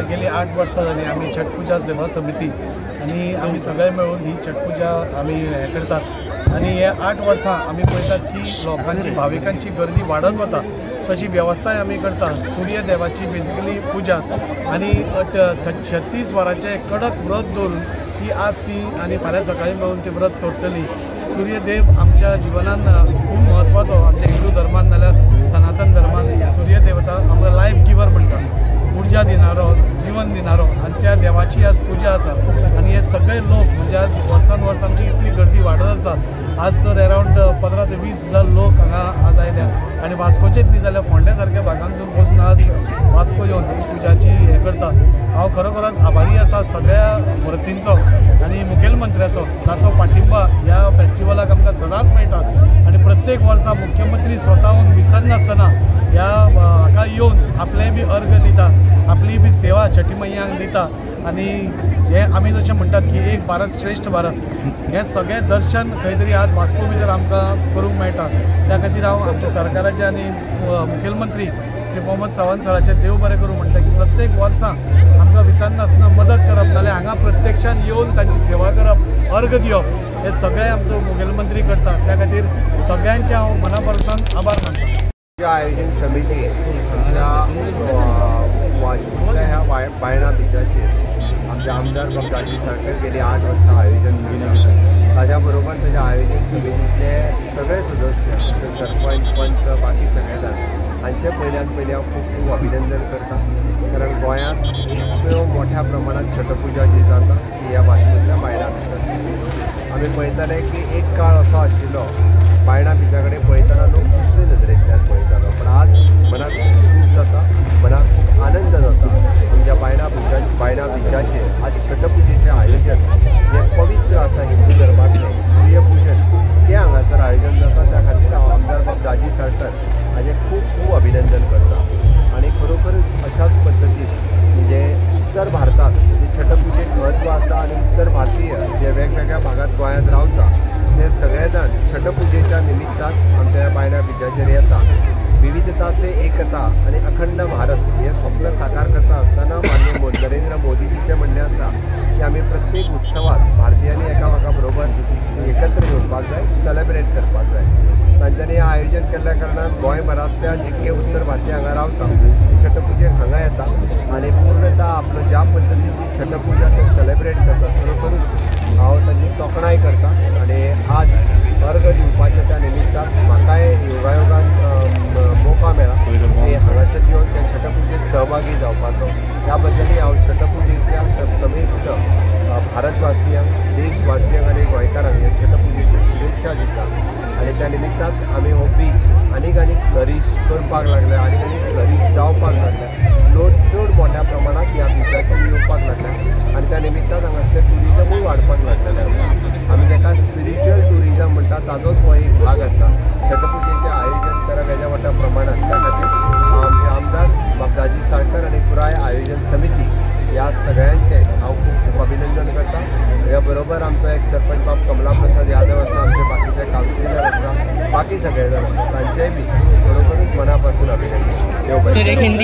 गेली 8 वर्सां जाली आमी छठ पूजा सेवा समिती आनी आमी सगळे मेळून ही छठ पूजा आमी हें करतात आनी हे 8 वर्सां आमी पळयतात की लोकांची भाविकांची गर्दी वाडत वता, तशी वेवस्थाय आमी करता। सूर्य देवाची बेसिकली पुजा आनी 36 वरांचें कडक व्रत दवरून ती आज ती आनी फाल्यां सकाळीं मेळून ती व्रत तोडटली। सूर्यदेव आमच्या जिवनान खूब म्हत्वाचो, आमच्या हिंदू धर्मान नाल्यार सनातन धर्मान सूर्य देवता आमकां लायफ गिवर म्हणटा, उर्जा दिणारो, जीवन दिणारो आनी त्या देवाची आज पुजा आसा। आनी हे सगळे लोक म्हणजे आज वर्सान वर्स आमची इतली गर्दी वाडत आसा, आज तर अरावंड 15 ते 20 हजार लोक हांगा आज आयल्या आनी वास्कोचेच न्ही जाल्यार फोंड्या सारक्या भागांतून वचून आज वास्को येवन ही पुजाची हें करता। हांव खरोखरच आभारी आसा सगळ्या व्रतींचो आनी मुखेलमंत्र्याचो, ताचो पाठिंबा ह्या फेस्टिवलाक आमकां सदांच मेळटा आनी प्रत्येक वर्सा मुख्यमंत्री स्वताहून विसरनासतना ह्या हाका येवन आपलें बी अर्घ दिता, आपली बी सेवा छठी मैयांक दिता। आनी हे आमी जशें म्हणटात की एक भारत श्रेश्ठ भारत, हें सगळें दर्शन खंय तरी आज वास्को भितर आमकां करूंक मेळटा। त्या खातीर हांव आमच्या सरकाराचे आनी मुखेलमंत्री श्री मोहम्मद सावंत सराचें देव बरें करूं म्हणटा की प्रत्येक वर्सा आमकां विचारनासतना मदत करप, नाल्यार हांगा प्रत्यक्षान येवन तांची सेवा करप, अर्घ दिवप, हे सगळें आमचो मुखेलमंत्री करता। त्या खातीर सगळ्यांचे हांव मना पासून आभार मानता। आयोजन समिती आमच्या वास्कोतल्या ह्या बायणा बिचाचेर आमचे आमदार बाब दाजी साळकर गेली 8 वर्सां आयोजन करता, ताज्या बरोबर ताज्या आयोजन समितीतले सगळे सदस्य, आमचे सरपंच, पंच, बाकी सगळे जाण हांचे पयल्यान पयलीं हांव खूब खूब अभिनंदन करता, कारण गोंयांत इतल्यो मोठ्या प्रमाणांत छठपुजा जी जाता ती ह्या वास्कोतल्या बायणा बिचार। आमी पळयताले की एक काळ असो आशिल्लो बायणा बिचा कडेन पळयतना लोक दुसरे नदरेंतल्यान पळयतालो, पण आज मनाक खूब सूख जाता, मनाक खूब आनंद जाता। आमच्या बायणा बिचाचेर आज छठपुजेचें आयोजन जें पवित्र आसा हिंदू धर्मांतलें सूर्यपुजन तें हांगासर आयोजन जाता, त्या खातीर हांव आमदार बाब दाजी साळकर हाजें खूब खूब अभिनंदन करता। आनी खरोखरच अशाच पद्दतीन म्हणजे उत्तर भारतांत म्हणजे छठपुजेक म्हत्व आसा आनी उत्तर भारतीय जे वेगवेगळ्या भागांत गोंयांत रावता ते सगळे जाण छठपुजेच्या निमित्तान आमच्या ह्या बायणा बिचाचेर येता। विविधता से एकता आनी अखंड भारत हे स्वप्न साकार करता आसतना माननीय नरेंद्र मोदीजीचें म्हणणें आसा की आमी प्रत्येक उत्सवात भारतीयांनी एकामेका बरोबर एकत्र येवपाक जाय, सेलेब्रेट करपाक जाय। तांच्यांनी हें आयोजन केल्ल्या कारणान गोंयभरांतल्या जितके उत्तर भारतीय हांगा रावता छठपुजेक हांगा येता आनी पूर्णता आपलो ज्या पद्दतीची छठपुजा ते सेलेब्रेट करता, खरोखरूच हांव तांची तोखणाय करता। आनी आज अर्घ दिवपाच्या त्या निमित्तान म्हाकाय योगायोगान मोका मेळ्ळा की हांगासर येवन त्या छठपुजेत सहभागी जावपाचो, त्या बद्दलूय हांव छठपुजेंतल्या समेस्त भारतवासियांक, देशवासियांक आनी गोंयकारांक ह्या छठपुजेच्यो शुभेच्छा दिता। आनी त्या निमित्तान आमी हो बीच आनीक आनीक फ्लरीश करपाक लागल्या, आनीक आनीक फ्लरीश जावपाक लागल्या, लोक चड मोठ्या प्रमाणांत ह्या बिचाचेर येवपाक लागल्या आनी त्या निमित्तान हांगासर ट्युरिजमूय वाडपाक लागलेलें आसा। आमी ताका स्पिरिच्युअल ट्युरिजम म्हणटा, ताजोच हो एक भाग आसा। छठपुजेचें आयोजन करप हेज्या मोठ्या प्रमाणांत, त्या खातीर आमचे आमदार बाब दाजी साळकर आनी पुराय आयोजन समिती ह्या सगळ्यांचें हांव खूब खूब अभिनंदन करता। ह्या बरोबर आमचो एक सरपंच बाब कमला प्रसाद यादव आसा, आमचे बाकीचे कावन्सिलर आसा, बाकी सगळे जाण आसा, तांचेय बी खरोखरूच मना पासून अभिनंदन।